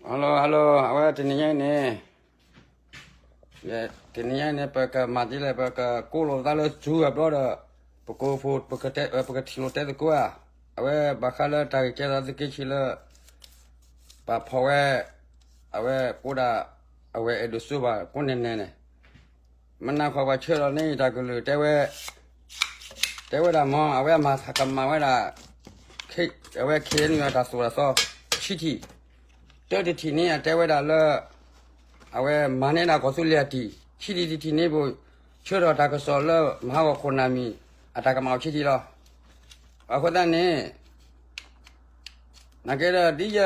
Hello hello, အဝဲတနံၤညါအံၤန့ၣ်, တနံၤညါအံၤန့ၣ် ပကမၤဒ်လဲၣ်, ပကကိးလိာ်သးလၢ Zoom အဘျီဒီး ပက, ပကထံၣ်လိာ်တဲသကိးဧါ. အဝဲဘၣ်ဃးလၢတၢ်ဂ့ၢ်ကဲထီၣ်သက့ခံလၢ ပာ်ဖီၣ်ဝဲ, အဝဲကိးဒၣ်, အဝဲအဲၣ်ဒိးစိဘၣ်ကိးနဲၣ်နဲၣ်န့ၣ်, မနၤဃီပှၤဆှၢလီၤန့ၢ်တၢ်ကလုၢ်တဲဝဲ, တဲဝဲဒၣ်မ့ၢ် အဝဲမၤကမၣ်ဝဲဒၣ်, အဝဲ ခ့ၣ်အဲၣ်ယူၣ် အတၢ်သိၣ်တၢ်သီ ဆံထံၣ်, တၢတထံၣ်န့ၣ် အတဲဝဲဒၣ်လၢ အဝဲမၤန့ၢ်ဒၣ်ကီၢ်သူလ့ၤအတံၢ်, ဆံထံၣ်တထံၣ်န့ၣ် ပဆှၢထီၣ်တၢ်ကစီၣ်လၢမဟါဂီၤခိၣ်နၢ်မံၤ အတၢ်ကမၣ်အီၤဆံထံၣ်လီၤ. အဃိသတးန့ၣ် နာ်က့ဒီး ဒ်ယ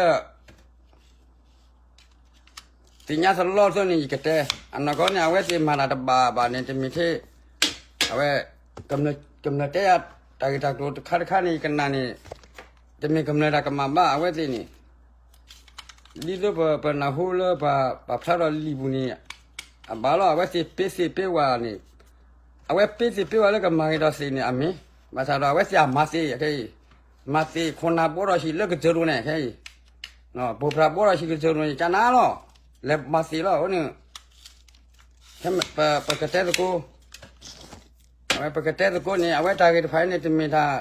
သ့ၣ်ညါသလီသ့ၣ်န့ၣ် ယကတဲ, အနီၢ်ကီၢ်န့ၣ် အဝဲသ့ၣ်မၤတၢ်တဘၣ်ဘၣ်န့ၣ် တမ့ၢ်ထဲ, အဝဲ, ကမျၢၢ်တဲယၤ တၢ်ဂ့ၢ်တၢ်ကျိၤတခါတခါန့ၣ် ယကနၣ်န့ၣ်, တမ့ၢ်ကမျၢၢ်တၢ်ကမၣ်ဘၣ် အဝဲသ့ၣ်န့ၣ်, ဒ်သိးပနၢ်ဟူလၢပှၤဖျါထီၣ်လံာ်ပူၤန့ၣ်, အဘၣ်လီၤ အဝဲသ့ၣ်ပ့သ့ၣ်ပ့ဝဲန့ၣ်, အဝဲပ့သ့ၣ်ပ့ဝဲလၢကမၤဂ့ၤထီၣ်သ့ၣ်န့ၣ် အမ့ၢ်, ဘၣ်ဆၣ်ဒီးအဝဲသ့ၣ်အမၤသ့ၣ်ခဲအံၤ, မၤသ့ၣ်ခိၣ်နၢ်ဘှီထီၣ်ဆံးလၢကစၢၢ်ဒိၣ်န့ၣ်ခဲအံၤ, ပိၢ်ဖျါဘှီထီၣ်ဆံးကစၢၢ်ဒိၣ်န့ၣ် ကနၣ်လီၤ, လဲၤမၤသ့ၣ်လီၤန့ၣ်, ပကတဲသကိး, အဝဲပကတဲသကိးန့ၣ် အဝဲတၢ်ဂ့ၢ်တဖၣ်န့ၣ် တမ့ၢ်တၢ်,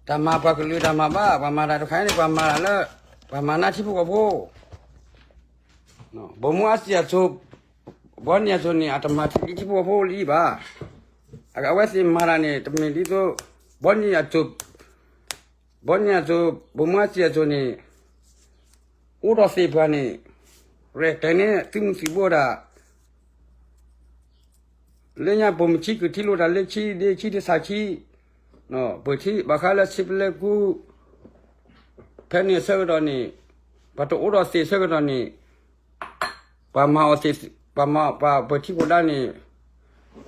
တၢ်မၤပှၤကလုာ်တၢ်မၤဘၣ်, ပှၤမၤတၢ်တခါန့ၣ် ပှၤမၤတၢ်လၢ, ပှၤမၤနါထံဖိကီၢ်ဖိ, ဘိၣ်မူအါစံၣ်အစိၤ, ဘီနံၣ်အစိၤန့ၣ် အတမၤထံလံထံဖိကီၢ်ဖိလံဘၣ်, အဝဲသ့ၣ်မၤတၢ်န့ၣ် တမ့ၢ်ဒ်သိး, ဘီနံၣ်အစိၤ, ဘီနံၣ်အစိၤ ဘိၣ်မူအါစံၣ်အစိၤန့ၣ်, အိၣ်ဒီးသ့ၣ်ပှၤန့ၣ်, ရဲၣ်ကျဲၤန့ၣ် သုးမုၢ်သံၣ်ဘိဒၣ် လၢညါပိာ်မုၣ်ဆံးကထံၣ်လိာ်တၢ်လၢဆံဒ့ဆံတဆၣ်ဆံ, ပထံၣ်ဘၣ်ဃးလၢဆံပလဲကူ, ဖဲန့ၣ်အဆၢကတီၢ်န့ၣ်, ပှၤတအိၣ်ဒီးသ့ၣ်အဆၢကတီၢ်န့ၣ်, ပှၤမၤအီၤသ့ၣ်, ပှၤမၤပှၤပၢၤထံခိၣ်ဒါန့ၣ်,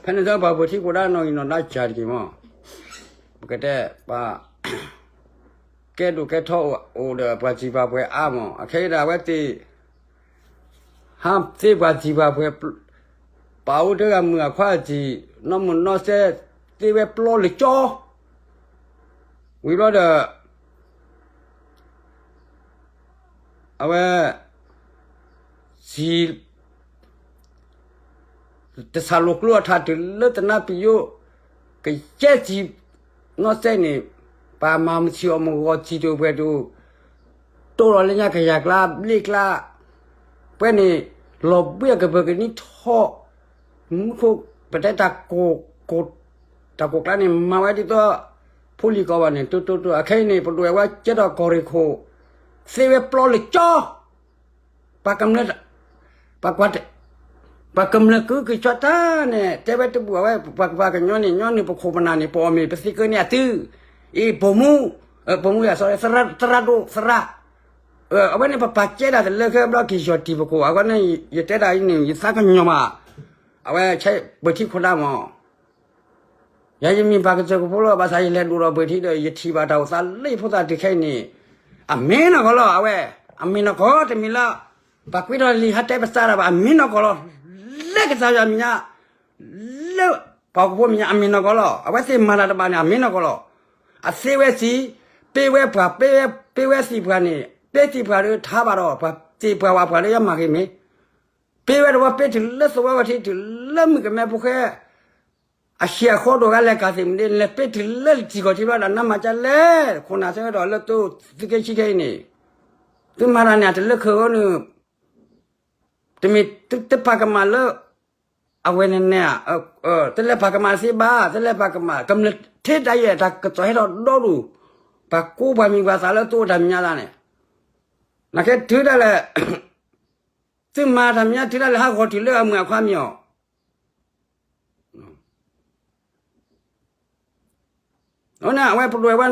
ဖဲန့ၣ်ဆၢပှၤပၢၤထံခိၣ်ဒါနီၣ်ဂံၢ်နီၣ်ဒါကၢ်တက့ၢ်မး, ပကတဲ, ပှၤ ကဲဒိၣ်ကဲထီအိၣ်ဒီးပှၤစံၣ်ပှၤပှဲၤအါမး, အခဲအံၤဒၣ်အဝဲသ့ၣ် ဟးသ့ပှၤစံၣ်ပှၤပှဲၤ, ပာ်အိၣ်တဂၤမုၣ်အခွါအစံၣ်, နီၢ်မုၢ်နီၢ်စဲ, သ့ဝဲပျီလၢကၠီ, ဝံၤဘျီဒီး အဝဲ စံၣ် တဆၣ်လိာ်ကျိအထးတုၤလၢတနါပယိၣ်, ကယဲၢ်စံၣ်နီၢ်စဲန့ၣ်, ပှၤမၤမုၢ်ဆံးအီၤမုၢ်ဂီၤစံၣ်တအိၣ်ပှဲၤတအိၣ်, တိၢ်လီၤလၢညါကယၤကျါဘျ့ကျါ, ပှဲၤန့ၣ်, လီၤဘှံးအကပၢၤကနံထီၣ်, မူခိၣ်ပတဲတၢ်ကိၢ်, တၢ်ကိၢ်ကျါန့ၣ် မၤဝဲဒ်သိး ဖိလံၤကီးဘၣ်န့ၣ် တိၢ်တိၢ်တိၢ်, အခဲအံၤန့ၣ် ပဒိၣ်ဝဲကဲထီၣ်ကီၢ်ရ့ၣ်ခိၣ်, သ့ဝဲပျီလၢကၠီ ပှၤကမျၢၢ်, ပှၤကွၢ်, ပှၤကမျၢၢ်ကုကဆီတၢ်န့ၣ် တဲဝဲတဘူၣ်အဝဲ ပှၤကညီန့ၣ် ညီနုၢ်ပခိၣ်ပနၢ်န့ၣ် ပအီၣ်မ့ၢ်ပသံကၢန့ၢ်အသု, အံၤ ပိာ်မူ, ပိာ်မူယၤ သရၣ်ဒိၣ်သရၣ်, အဝဲန့ၣ်ပပာ်ကဲဒၣ်တလၢခဲဘျီက့ၤယီၢ်တံၢ်ပခိၣ် အဝဲန့ၣ် ယတဲဒၣ်အံၤန့ၣ် ယသးကညီၤမး, အဝဲဆဲးပၢၤထံခိၣ်ဒါမး ယၤယမ့ၢ်ပှၤကစၢၢ်ကဖိလီၤ ဘၣ်ဆၣ်ယလဲၤဒိၣ်ဒီးပှ့ၤထံဒီး ယထံၣ်ဘၣ်တၢ်အိၣ်သးလၢယဖိသၣ်တုၤခဲအံၤန့ၣ်, အမ့ၢ်နီၢ်ကီၢ်လီၤ အဝဲ, အမ့ၢ်နီၢ်ကီၢ် တမ့ၢ်လၢ ပှၤကွံာ်ထီၣ်လံာ်ဟးတဲပစးတၢ်ဘၣ် အမ့ၢ်နီၢ်ကီၢ်လီၤ, လၢကစၢ်ယွၤမဲာ်ညါ, လၢပှၤဟီၣ်ခိၣ်ဖိမဲာ်ညါ အမ့ၢ်နီၢ်ကီၢ်လီၤ, အဝဲသ့ၣ်မၤတၢ်တဘၣ်န့ၣ် အမ့ၢ်နီၢ်ကီၢ်လီၤ, အသ့ဝဲစံး, ပ့ဝဲပှၤ, ပ့ဝဲသ့ၣ်ပှၤန့ၣ်, ပ့သ့ၣ်ပှၤဒီးထါဘၣ်ဒီး ပှၤသ့ၣ်ပှၤဝဲပှၤလၢယမၤဂ့ၤမ့ၢ် ပ့ဝဲတဝီ ပ့တုၤလၢသဝီဝဲထံး တုၤလၢမုၣ်ကမဲဖိဃဲ, အဆံးအဃီဒိၣ်ဂၤလဲၤကၤသ့ၣ်မုၢ်ဒ့ လဲၤပ့တုၤလၢထံကီၢ်ထံဘျီဒီး နါမၤကလဲၣ် ခိၣ်နၢ်ဆၢကတီၢ်လၢသုးက့ခံခဲအံၤန့ၣ်, သုမၤတၢ်န့ၣ် အတလၢခၢၣ်အဃိန့ၣ်, တမ့ၢ်တပာ်ကမၣ်လၢ အဝဲန့ၣ်န့ၣ်, တလဲၤပာ်ကမၣ်သ့ဘၣ် တလဲၤပာ်ကမၣ် ကမျၢၢ်ထဲတၢ်ယဲၢ်တၢ်ကစီၣ်ဟဲထီၣ်ဒီဒူၣ်, ပှၤကိးပှၤမံၤပှၤသးလၢသုအိၣ်တၢ်မဲာ်ညါသးန့ၣ်, နာ်က့တုၤဒၣ်လဲာ် သုမၤတၢ်မဲာ်ညါတုၤဒၣ်လဲာ် ဟးဂီၤတုၤလၢအမုၣ်အခွါမံၤအီၤ အဝဲပဒိၣ်ဝဲ,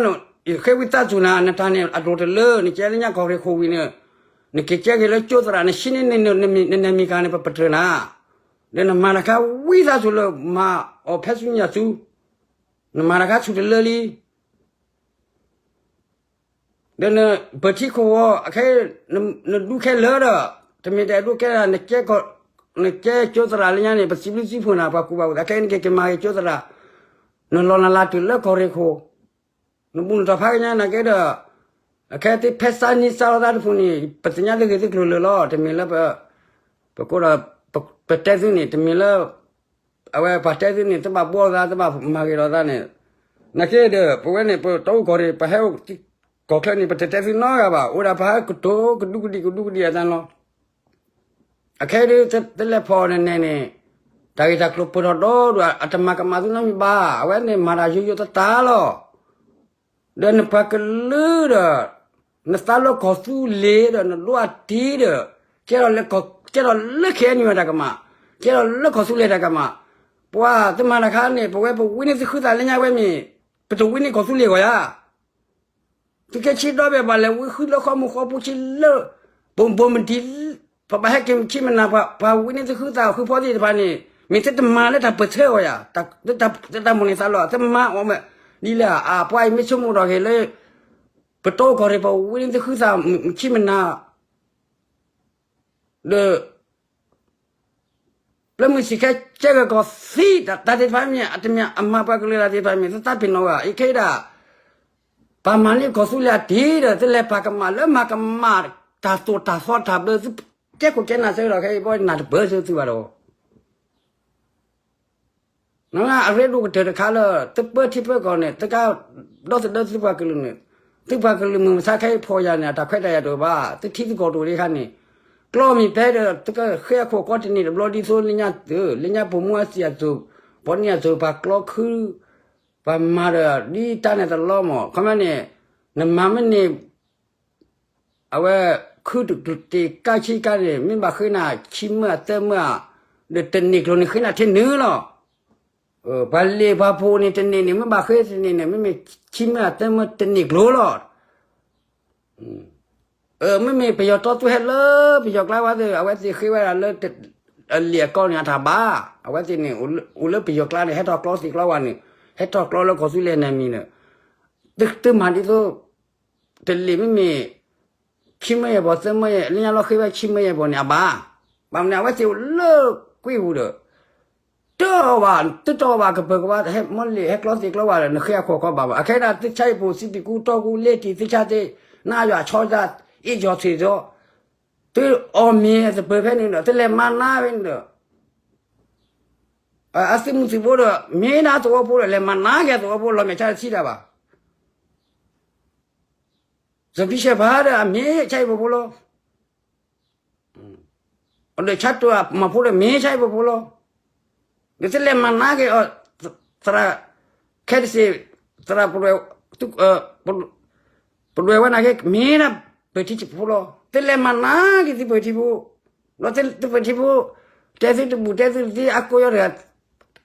ယဃ့ဝံသးစူၤနၤ နတၢ်န့ၣ် အဒိၣ်တလၢ နကဲလၢညါကီၢ်ရ့ၣ်ခိၣ်ဝံၤန့ၣ်, နက့ၤကဲက့ၤလၢကၠိသရၣ် နဆံးန့ၢ်န့ၣ် နနမဲာ်ကၤန့ၣ် ပပတြၢၤနၤ, ဒီးနမၤတၢ်ခါဝံသးစူၤလၢမၤအီၤဖဲဆူညါဆူ, နမၤတၢ်ခါဆူတလၢလံ ဒီးနပၢၤထံခိၣ်ဝီ အခဲအံၤ နဒူခဲလၢာ်ဒီး, တမ့ၢ်တဲဒူခဲလၢာ် နကဲကၠိသရၣ်လၢညါန့ၣ် ပစံးဘျုးစံးဖှိၣ်နၤ ပှၤကူၣ်ဘၣ်ကူၣ်သ့ အခဲအံၤနက့ၤက့ၤမၤက့ၤကၠိသရၣ်, နလီၤနလးတုၤလၢကီၢ်ရ့ၣ်ခိၣ်, နဘူၣ်နတီၤဖးကညါနာ်က့ဒီး, အခဲသ့ၣ်ဖဲစၢ်နံၣ်စၢ်လီၤသးတဖုန့ၣ် ပသ့ၣ်ညါသုဂ့ၤသုကျိၤလၢာ်လီၤ. တမ့ၢ်လၢ ပကိးဒီး ပတဲသုန့ၣ် တမ့ၢ်လၢ အဝဲပှၤတဲသုန့ၣ် တဘၣ်ဘှီသး တဘၣ်မၤဂ့ၤလီၤသးန့ၣ်, နာ်က့ဒီး ပဝဲန့ၣ် ပတၢ်အိၣ်ကီၢ်န့ၣ် ပဟဲအိၣ်ကီၢ်ချၢန့ၣ် ပတတဲသုနီတဂၤဘၣ်. အိၣ်ဒၣ်ပဟဲကတိၤကဒူကဒံကဒူကဒံအသးလီၤ. အခဲဒုး တလဲၤဖီၣ်နနဲၣ်န့ၣ် တၢ်ဂ့ၢ်တၢ်ကျိၤပၢၢ်ထီၣ်ဒီဒိၣ် အတမၤကမၣ်သုနီတမံၤဘၣ်. အဝဲန့ၣ်မၤတၢ်ယိယိတတၢ်လီၤ. ဒီးနပှၤကလုာ်ဒီး နသးလၢကီၢ်သူလ့ၤဒီး နဒိအတံၤဒီး ကဲထီၣ်လၢ ကဲထီၣ်လၢ ခ့ၣ်အဲၣ်ယူၣ် တၢ်ကမၣ်, ကဲထီၣ်လၢကီၢ်သူလ့ၤတၢ်ကမၣ်, ပှၤတမၤတၢ်ခါန့ၣ် ပဝဲပဝံန့ၢ်သုဃုသးလၢညါဝဲမ့ၢ် ပတဝံန့ၢ်ကီၢ်သူလ့ၤဂီၤယၤ သုကဲဆ့ဒီဘ့ၣ် ပှၤလဲၤဝံဃုလၢဃီမုၢ်ဃီပူၤဆ့လၢ ဘိၣ်ဘိၣ်မတံၤ, ပဘၣ်ဟဲက့ၤဆ့မနၤ ပှၤဝံန့ၢ်သုဃုသးဃုဖီသ့ၣ်တဖၣ်န့ၣ် မ့ၢ်သုတမၤလၢတၢ်ပၢၢ်ဆၢဂီၤယၤ, သုတၢ်မိၣ်န့ၢ်သးလီၤ သုမၤအီၤမး, ဒ်လဲၣ် အပှၤအံၤမ့ၢ်ဆိကမိၣ်ထီၣ်က့ၤလၢ ပတၢ်အိၣ်ကီၢ်န့ၣ် ပဝံန့ၢ်သုဃုသးဆ့မနၤ ဒီး ပျဲၢ်မုၢ်ဆံးခဲကဲဂၢၢ်ကီၢ်သံ တၢ်သ့ၣ်တဖၣ်မ့ၢ် အတမ့ၢ်အမၤပှၤကလုာ်တၢ်သ့ၣ်တဖၣ်မ့ၢ် သုသးပ့ၤနီၣ်ဂၤ အံၤခဲအံၤဒၣ် ပှၤမၤန့ၢ်ကီၢ်သူလ့ၤအတံၤဒီး သုလဲၤပာ်ကမၣ်လၢမၤကမၣ် တၢ်သိၣ်တၢ်သီတၢ်ဘျၢ သုကဲခိၣ်ကဲနၢ် ဆၢကတီၢ်ခဲအံၤ ဘီနၢ်တပၢၢ်ဆၢသုဘၣ်ဒီး နအရ့ဒိၣ်ကတၢၢ်တခါလၢ သုပၢထံပၢကီၢ်န့ၣ် သုကဒီသဒၢသုပှၤကလုာ်န့ၣ်, သုပှၤကလုာ်မုၢ်မဆါခဲအံၤဖီၣ်ယၤန့ၣ် အတၢ်ခွဲးတၢ်ယာ်တအိၣ်ဘၣ်, သုထံသုကီၢ်တအိၣ်ဒံးခါန့ၣ်, ကျီမ့ၢ်ဖဲဒီး သုကဃ့အခိၣ်ကီတန့ၢ်တဘျီဒ်သိးလၢညါသု, လၢညါပိာ်မုၣ်အစံၣ်အစိၤ, ပှၤန့ၢ်အစိၤ ပှၤကျီခု, ပှၤမၤဒီးဒ်တၢ်န့ၣ်တလီမး, ခီမ့ၢ်န့ၣ်, နမၤမ့ၢ်န့ၣ် အဝဲ ခုတကတ့ၢ်ကါဆံကါန့ၣ် မ့ၢ်ဘၣ်ဃ့နၤ ခံမၢအသၢမၢဧါ, ဒီးတန့ၢ်ကျိၤန့ၣ်ဃ့နၤထဲနုာ်လီၤ. ပှၤလ့ၣ်ပှၤပှိၤန့ၣ်တန့ၢ်န့ၣ် မ့ၢ်ဘၣ်ဃ့တန့ၢ်န့ၣ် မ့မ့ၢ်ခံမၢအသၢမၢတန့ၢ်ကျိၤလီၤ. မ့မ့ၢ်ပယီၤတီသူဟဲလၢပယီၤကျါဝဲသ့ၣ် အဝဲသ့ၣ်ဃ့ဝဲဒၣ်လၢ အလံာ်အကီန့ၣ်အတၢ်ဘၣ်, အဝဲသ့ၣ်န့ၣ် အိၣ်လၢပယီၤကျါန့ၣ် ဟဲထီၣ်ကျီသ့ၣ်ကျီဝါန့ၣ်, ဟဲထီၣ်ကျီလၢကီၢ်သူလ့ၤနမံၤန့ၣ်, သုမၤဒ်သိး တလ့ၣ်မ့မ့ၢ် ခံမၢယဲၢ်ပီၤသၢမၢယဲၢ် လၢညါလီၤဃ့ဝဲခံမၢယဲၢ်ပီၤန့ၣ် အဘၣ်, ဘၣ်မနုၤအဝဲသ့ၣ်အိၣ်လၢကွံာ်ပူၤဒီး တအီၣ်ဘၣ်, သုတအီၣ်ဘၣ်ကပၢၤကပၤ ဟဲမီလ့ၣ် ဟဲကျီသ့ၣ်ကျီဝါဒီး နဃ့အခိၣ်ကီဘၣ်ဘၣ်. အခဲဒၣ်သုဆါဟံၣ်ပူၤ စံးပံၤကူတီကူ လ့တံၢ် သုဆါသ့ၣ် နါယွၤဆီဒၣ် အ့ၣ်ယီၤဆံးဒီး သုအီၣ်မ့ၤသပၢၤဖဲန့ၣ်ဒီး သုလဲၤမၤနါဖဲန့ၣ်ဒီး အသုးမုၢ်သံၣ်ဘိဒီး မ့ၢ်ဒၣ်သဝီဖိဒီး လဲၤမၤနါက့ၤသဝီဖိ လီၤမဲာ်ဆါတဆံတၢ်ဘၣ်. စီၤဘံၣ်ၡၢၣ်ဖးဒီး အမ့ၢ်ဆါဟံၣ်ပူၤဖိလီၤ. ဒီးဆါတိၤအမၤဖိဒီး မ့ၢ်ဆါဟံၣ်ပူၤဖိလီၤ. ဒီးသုလဲၤမၤနါက့ၤအီၤ သရၣ် ခဲတစ့ၢ် သရၣ် ပဒွဲဝဲနာ်က့ မ့ၢ်ဒၣ်ပၢၤထံဖိလီၤ. သုလဲၤမၤနါက့ၤသုပၢၤထံဖိ, ဒီးသုပၢၤထံဖိ တဲသုတဘူၣ် တဲသုတသ့ အကိးယီၤတဂၤ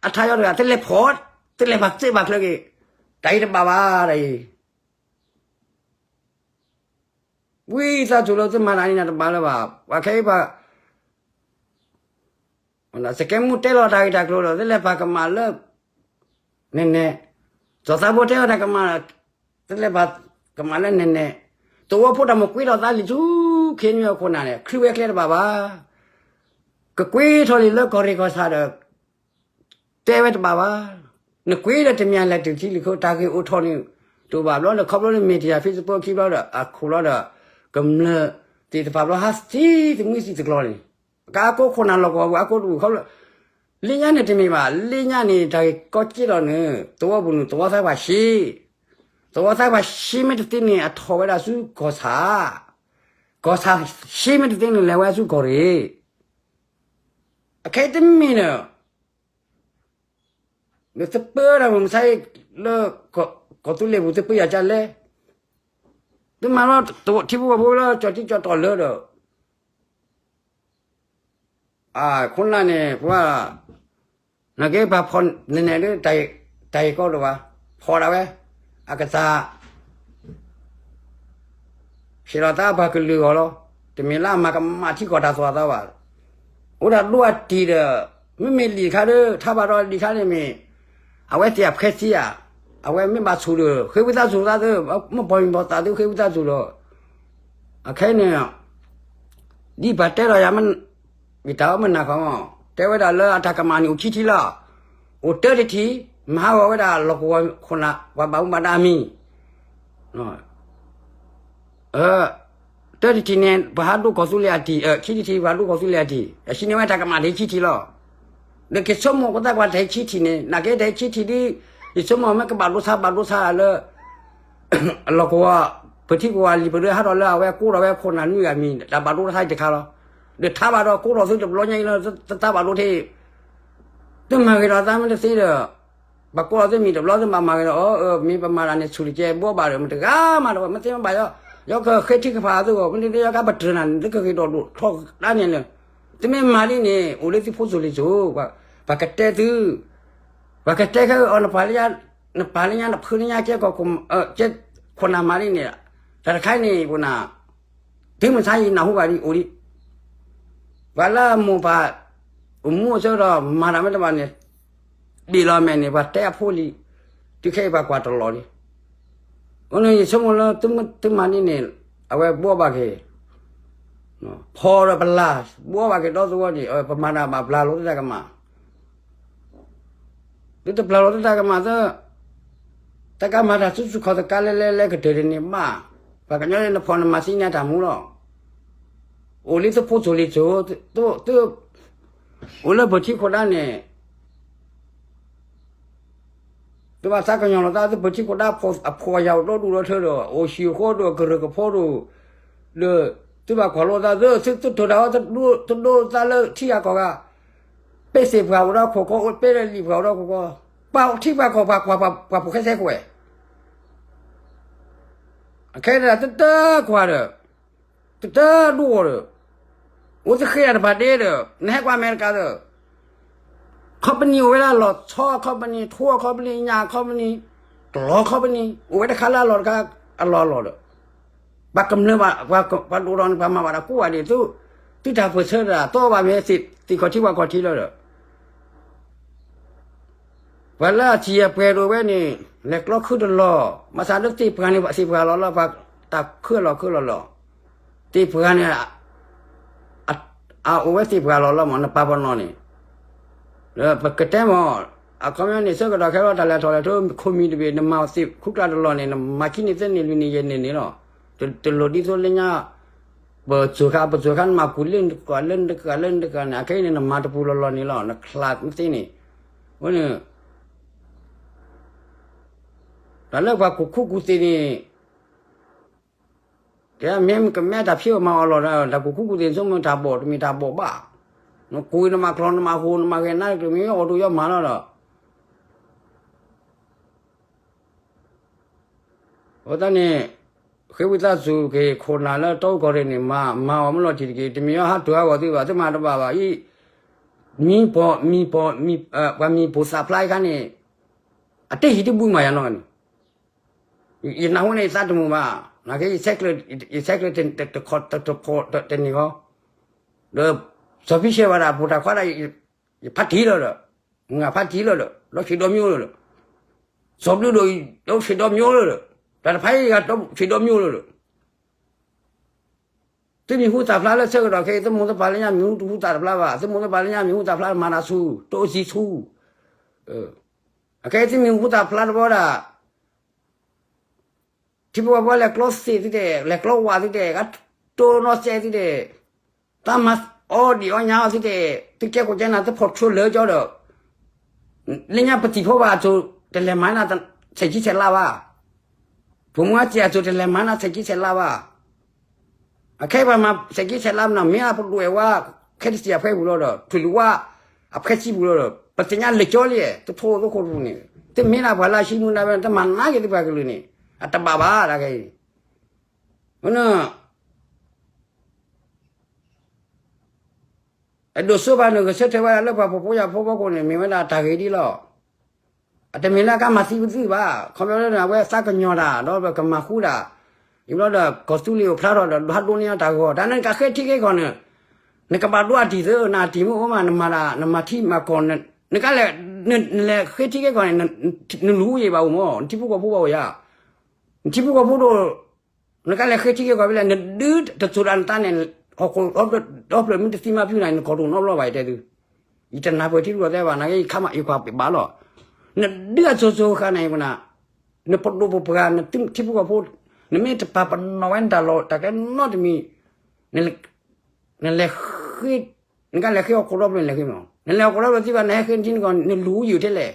အထါယီၤတဂၤ သုလဲၤဖီၣ်, သုလဲၤပာ်စ့ၢ်ပာ်ချၢက့ၤ, တၢ်အံၤတဘၣ်ဘၣ် တၢ်အံၤ ဝံသးစူၤလၢသုမၤတၢ်န့ၣ်တဘၣ်လၢၤဘၣ်. ပှၤခဲအံၤပှၤ စကဲမူတဲလီၤတၢ်ဂ့ၢ်တၢ်ကျိၤဒီး သုလဲၤပာ်ကမၣ်လၢ နဲၣ်နဲၣ်, စီၤသးဘိတဲလီၤတၢ်ကမၣ်, သုလဲၤပာ်ကမၣ်လၢနဲၣ်နဲၣ်, သဝီဖိတၢ်မ့ၢ်ကွံထီၣ်သးလံာ်ဆူ ခ့နွံအခိၣ်နၢ်န့ၣ် ခရံာ်ဝဲကျဲတဘၣ်ဘၣ်. ကကွံထီၣ်လံာ်လၢကီၢ်ရ့ၣ်ကီၢ်ဆၣ်ဒီး တဲဝဲတဘၣ်ဘၣ်. နကွံဒီးတမ့ၢ်အလဲၤတုၤထံလံာ်ခိၣ် တၢ်ဂ့ၢ်အိၣ်ထီၣ်န့ၣ် တအိၣ်ဘၣ်ဘျီဒီး ခီဖျိလၢ မ့ၢ်တယၤ Facebook ခံဘျီဒီး အခိၣ်ဘျီဒီး ကမျၢၢ်သ့ၣ်တဖၣ်ဘျီ ဟးသံသမံသံသကျီန့ၣ် ကါအကိးခိၣ်နၢ်လီၢ်ကဝီၤပူၤ အကိးတဘူၣ်ခီဖျိ လၢညါန့ၣ်တမ့ၢ်ဘၣ်. လၢညါန့ၣ် တၢ်ဂ့ၢ်ကီက့ဒီးန့ၣ် သဝီပူၤန့ၣ် သဝီသးပှၢ်ရှ့, သဝီသးပှၢ်ရှ့မ့ၢ်တသ့န့ၣ် အထီၣ်ဝဲဒၣ်ဆူကီၢ်ဆၣ်, ကီၢ်ဆၣ်ရှ့မ့ၢ်တသ့န့ၣ် လဲၤဝဲဆူကီၢ်ရ့ၣ်. အခဲအံၤတမ့ၢ်န့ၣ် ဒီးသုပၢတၢ်မုၢ်မဆါအံၤလၢ ကီၢ်သူလ့ၤပူၤ သုပၢယၤကလဲၣ်, သုမၤလီၤထံဖိကီၢ်ဖိလၢ ကၠီၤတံၢ်ကၠီၤတီၤလၢဒီး အခိၣ်နၢ်န့ၣ် ပှၤ နာ်က့ပှၤဖီၣ်နဲၣ်နဲၣ်ဒီး တၢ်ဂ့ၢ်ကီဒိၣ်ဘၣ်, ဖီၣ်ဒၣ်ဝဲ အကစၢ် ဟ့ၣ်လီၤသးပှၤကလုာ်အဂီၢ်လီၤ. တမ့ၢ်လၢအမၤကမၣ်ထံကီၢ်တၢ်သိၣ်တၢ်သီဘၣ်. အိၣ်ဒၣ်ဒိအတံၢ်ဒီး မ့မ့ၢ်လံာ်တခါဒီး ထါဘၣ်ဒီးလံာ်တခါန့ၣ်မ့ၢ် အဝဲသ့ၣ်အဖှဲသံဧါ, အဝဲမ့ၢ်ဘၣ်ဆူၣ်ဒီး ဃ့ဝံသးစူၤသးသု, မ့ၢ်ပှၤမ့ၢ်ပှၤသးသု ဃ့ဝံသးစူၤဒီး အခဲအံၤန့ၣ် ဒ်ပှၤတဲလီၤယၤ ယတၢ်အီၣ်မ့ၢ်နၢ်ခီမး တဲဝဲဒၣ်လၢအတၢ်ကမၣ်န့ၣ် အိၣ်ခံထံလီၤ. အိၣ်တၢတထံ, မၤဟးဂီၤဝဲဒၣ်လီၢ်ကဝီၤခိၣ်နၢ် ပှၤဘၣ်မူဘၣ်ဒါအမံၤ, တၢတထံၣ်န့ၣ် ပှၤဟးဒိကီၢ်သူလ့ၤအတံၢ်, ခံထံၣ်ထံၣ် ပှၤဒိကီၢ်သူလ့ၤအတံၢ်, အဟံးန့ၢ်ဝဲတၢ်ကမၣ်တဟဲခံထံၣ်လီၤ. ဒီးက့ၤဆိကမိၣ်ကသးကွၢ်တဟဲခံထံၣ်န့ၣ် နာ်က့တဟဲခံထံၣ်ဒ် ယဆိကမိၣ်မ့ၢ်ကဘၣ်ဒိဆါဘၣ်ဒိဆါလၢ အလီၢ်ကဝီၤ ပထံကဝီၤလံာ်ပဒၢဟးထီၣ်လၢအဝဲကိးထီၣ်ဝဲခိၣ်နၢ်နွံဂၤမံၤ တၢ်ဘၣ်ဒိတခါအံၤတခါလီၤ. ဒီးထါဘၣ်ဒီးကိးထီၣ်သုတဘျီညါအံၤလၢ တသးဘၣ်ဒိထဲအံၤ သုမၤဂ့ၤဒီးသးမ့ၢ်တသ့ဒီး ပှၤကိးထီၣ်သုမံၤတဘျီ သုဘၣ်မၤဂ့ၤဒီး အၢ မ့ၢ်ပမၤတၢ်န့ၣ် ဆူၣ်တကဲဘှီဘၣ်ဒီး မတဂၤမးဒီး မ့ၢ်သ့မ့ၢ်ဘၣ်ယီ ယီကဃ့ထံကဖၣ်သုဂီၢ် မ့ၢ်တယီကါပတြၢၤနၤန့ၣ် သုကဂ့ၤဒီးဒိၣ်ထီၣ်တၢ်န့ၣ်လၢ သုမ့ၢ်မၤဒ်န့ၣ် အိၣ်လၢသုဖိစိၤလံၤစိၤ ပှၤကတဲသု ပှၤကတဲခဲအီၤ နပာ်လၢညါ နပာ်လၢညါ နဖုလၢညါ ကဲခိၣ်နၢ်မၤဒ်န့ၣ် တၢ်တခါန့ၣ် ပနၢ် တုၤမုၢ်ဆါအံၤနၢ်ဟူဘၣ်ဒ်အိၣ်ဒံး ပှၤလၢအမိၢ်ပၢ် အိၣ်မူအဆၢဒီး မၤတၢ်မ့ၢ်တဘၣ်န့ၣ် ဒ်လီၤမဲာ်န့ၣ် ပှၤတဲအဖိလံၤ တုၤခဲအံၤပှၤကွၢ်တလီၤလံ. အဃိန့ၣ် ယဆိကမိၣ်လၢသုမ့ၢ်မၤဒ်န့ၣ် အဝဲဘှီဘၣ်က့ၤ ဖီဒီးပလၢ် ဘှီဘၣ်က့ၤဒီသဝီန့ၣ် ပမၤတၢ်ဘၣ်ပျၢ်လီၤသုတၢ်ကမၣ် သုတပျၢ်လီၤသုတၢ်ကမၣ်သၢ တၢ်ကမၤတၢ်စုဆူၣ်ခီၣ်သကါလဲၤလဲၤလဲၤကတၢၢ်တန့ၢ်ဘၣ်. ပှၤကညီန့ၣ် နဖီၣ်နမၤသံန့ၢ်တၢ်မူလီၤ. အိၣ်လံသုဖိစိၤလံၤစိၤ အိၣ်လၢပထံခိၣ်ဒၢန့ၣ် သုဘၣ်သးကညီၤလီၤသး သုပထံခိၣ်ဒၢအဖှီၣ်အယာ်အိၣ်ဒီဒူၣ်ဒီထၢဒီး အိၣ်ဟံၣ်အိၣ်ဃီဒီးကရၢၢ်ကဖိဒီး ဒီးသုဘၣ်ကွၢ်လိာ်သး သုတၢ်ဒိၣ်တၢ်အီ သုဒိသးလၢထံဂၤကီၢ်ဂၤ ပ့ၢ်သ့ၣ်ပှၢ်အိၣ်ဒီးခိၣ်ကီ ပ့ၢ်လၢလံာ်ပှၢ်အိၣ်ဒီးခိၣ်ကီ ပှၤထံပှၤကီၢ်ပှၤကွၢ်ပှၤဖိၣ်ဃဲသဲကွဲး အခဲဒၣ်တတၢ်ကွၢ်ဒီး တတၢ်ဒိၣ်အီၤဒီး အိၣ်သဃ့တၢ်တဖၣ်ဒ့ဒီး နဟဲကွၢ်အမဲရကၤဒီး company အိၣ်ဝဲဒၣ်လီၤဆီ company ထိ company ညၣ် company ကျီ company အိၣ်ဝဲတခါလၢအလီၢ်တခါ အလီၢ်အလီၢ်ဒီး ပှၤကမျၢၢ်ဘၣ် ပှၤဒိၣ်ထီၣ်န့ၣ် ပှၤမၤဘၣ်တၢ်ကူၣ်ဘၣ်ဒံး သုတၢ်ပၢၢ်ဆၢတၢ်သီဘၣ်မ့ၢ်သ့ၣ်ခီၣ်ထံးပှၤခီၣ်ထံးလီၤဒီး ပှၤလၢအစံၣ်အပှဲၤဒိၣ်ဝဲန့ၣ် လဲၤကျီခုတလီၢ် ဘၣ်ဆၣ်လၢသ့ၣ်ပှၢ်န့ၣ် သ့ၣ်ပှၢ်လီၤလီၤ ပှၤတၢ်ခုအလီၢ်ခုလီၢ်လီၤ သ့ၣ်ပှၢ်န့ၣ် အအိၣ်ဝဲသ့ၣ်ပှၢ်လီၤလီၤမး နပာ်ပနီၣ်န့ၣ် ပကတဲမး အခီပညီန့ၣ် ဆၢကတီၢ်ခဲလီၤ တၢ်လဲၤထီၣ်လဲၤထီ ခိၣ်မံၤတဘ့ၣ် နမၤသ့ၣ်ခူကျါတလီၢ်န့ၣ် နမၤခံန့ၣ်သၢန့ၣ်လွံၢ်န့ၣ်ယဲၢ်န့ၣ်န့ၣ်လီၤ တလိၣ်ဒ်သိးလၢညါ ပစိၤခါ ပစိၤခါ နမၤကူၣ်လၢနတကး လၢနတကး လၢနတကးန့ၣ် အခဲအံၤန့ၣ် နမၤတပူၤလီၤလီၤန့ၣ်လီၤ နချးမ့ၢ်သ့န့ၣ် အဃိန့ၣ် တၢ်လၢပှၤကူၣ်ခူကူၣ်သ့ၣ်န့ၣ် တဲမ့ၢ်ကမဲတၢ်ဖံးအီၣ်မၤအီၣ်လီၤဒီး တၢ်ကူၣ်ခူကူၣ်သ့ၣ်န့ၣ် ဆိကမိၣ်တၢ်ဘီၣ် တမ့ၢ်တၢ်ဘီၣ်ဘၣ် နကူၣ်နမၤကျီၢ် နမၤဟူး နမၤဂဲၤနါတမံၤ အီၣ်ဒိၣ်ယီမၤလီၤဒီး အဃိသတးန့ၣ် ဃ့ဝံသးစူၤက့ၤခိၣ်နၢ်လၢတီအူကီၢ်ရ့ၣ်န့ၣ် မၤ မၤအီၣ်မ့ၢ်လီၤတံၢ်တက့ၢ် တမ့ၢ်အီၤဟးတုၤဟးဂီၤသုဘၣ် သုမၤတဘၣ်ဘၣ်အံၤ မံၤပီၢ် မံၤပီၢ် ပှၤမံၤပိၢ်သးဖျါအခါန့ၣ် အတဟံၣ်တဘျုးမးယၤနီၢ်န့ၣ် ယနၢ်ဟူန့ၣ် ယသးတမုာ်ဘၣ် နာ်က့ ယဆဲးကျၢ ယဆဲးကျၢတခီ တဖီ တန့ၢ်ဃီ ဒီး စီၤဖံရှဲဝဲဒၣ် ပိာ်တၢ်ခွါဒၣ် ယဖးတံၢ်လီၤဒီး မုၢ်ဂၤဖးတံၢ်လီၤဒီး ဒီးဆံးဒီးမျိၢ်လီၤဒီး စီၤဘျုးဒိၣ် ဒီးဆံးဒီးမျိၢ်လီၤဒီး တၢ်တဖၣ်အံၤဂၤဒီးဆံးဒီးမျိၢ်လီၤဒီး သုမံၤဟူသၣ်ဖျါလၢဆၢကတီၢ်ခဲအံၤ သုမိၢ်သုပၢ်လၢညါမံၤဟူတဟူသၣ်တဖျါဘၣ် သုမိၢ်သုပၢ်လၢညါမံၤဟူသၣ်ဖျါမၤတၢ်ဆူၣ် တအိၣ်စံၣ်ဆူၣ် အခဲအံၤသုမံၤဟူသၣ်ဖျါတဘျီဒၣ် ထံဖိကီၢ်ဖိလဲၤကျီသ့ၣ်သုတဲာ် လဲၤကျီဝးသုတဲာ် ဂၤတိၢ်နီၣ်စဲသုတဲာ် တၢ်မၤအီဒံးအီညါအီသုတဲာ် သုကဲခိၣ်ကဲနၢ် သုဖီၣ်ဆိလၢကၠီဒီး လၢညါပသံၣ်ဖိဘၣ်အစိၤ တလဲၤမၤနၢ်ဆဲးကံဆဲးလါဘၣ်. ပမ့ၢ်စံးအစိၤတလဲၤမၤနၢ်ဆဲးကံဆဲးလါဘၣ်. အခဲအံၤပှၤမၤဆဲးကံဆဲးလါမနုၤ မ့ၢ်အပဒိၣ်ဝဲ ခဲတစံးအဖှဲပူၤလီၤဒီး ထွံၣ်လူၤဝါ အဖှဲစံပူၤလီၤဒီး ပသ့ၣ်ညါလၢကၠီလံ သုထိၣ်သုခိၣ်တပူၤန့ၣ် သုမ့ၢ်ဒၣ်ပှၤလၢအဟံးမူဒါဝဲ တမၤနၢ်က့ၤသုပှၤကလုာ်န့ၣ် အတဘၣ်ဘၣ်တၢ်ခဲအံၤ အဃိန့ၣ် အဒိၣ်စိဘၣ်န့ၣ် ဂဲၤဆၢထၢၣ်ဝဲဒၣ်လၢပှၤဖှီၣ်ဖိယာ်ဖိအဖီခိၣ်န့ၣ် မ့ၢ်ဝဲဒၣ်တၢ်ဂ့ၤဒ်လီၤ. အတမ့ၢ်လၢကမၤသံပသုဘၣ်. ခီဖျိလၢအဝဲသးကညီၤတၢ် ဒီးပကမၤဃူတၢ် ယဘျီဒီးကီၢ်သူလ့ၤအိၣ်ဖျါထီၣ်ဒီး ဟးဒိးန့ၢ်တၢ်ဂီၤ တၢ်န့ၣ်နကဃ့ထံက့ၤကီၢ်န့ၣ် နကဘၣ်ဒိအတံၢ်သ့ နအတံၢ်မ့ၢ်အိၣ်မး နမၤတၢ် နမၤထံမၤကီၢ် နကလဲၤ နလဲၤဃ့ထံက့ၤကီၢ်န့ၣ် နလူၤယံာ်ဘၣ်အိၣ်မး နထံဖိကီၢ်ဖိဘၣ်အိၣ်ယၤ နထံဖိကီၢ်ဖိဒိၣ် နကလဲၤဃ့ထံက့ၤကီၢ်ဖဲလဲၣ် နဒုးတစိၤတၢ်နတၢ်န့ၣ် ဟီၣ်ခိၣ်ဒီဖျၢၣ်မ့ၢ်တသံမၤဖုးနၤ နကီၢ်ဒိၣ်နီတဘျီဘၣ် ယတဲသု ယတနၢ်ပၢၢ်ထံရူၢ်ကီၢ်သဲဘၣ် နာ်က့ယခါမး ယကွၢ်ပဘၣ်လီၤ. နဒုးအစိၤစိၤခါန့ၣ် နပဒိၣ်ပပှၢ် နထံဖိကီၢ်ဖိ နမ့ၢ်တပာ်ပနီၣ်ဝဲနတၢ်လီၢ်တၢ်ကျဲနီတမံၤ, နလဲၤ, နကလဲၤဃ့ဟီၣ်ခိၣ်ဒီဖျၢၣ် နလဲၤဃ့မး, နလဲၤဟီၣ်ခိၣ်ဒီဖျၢၣ်သံဘၣ် နဟဲဃ့နထံနကီၢ် နလူၤယုာ်ထဲလဲၣ်,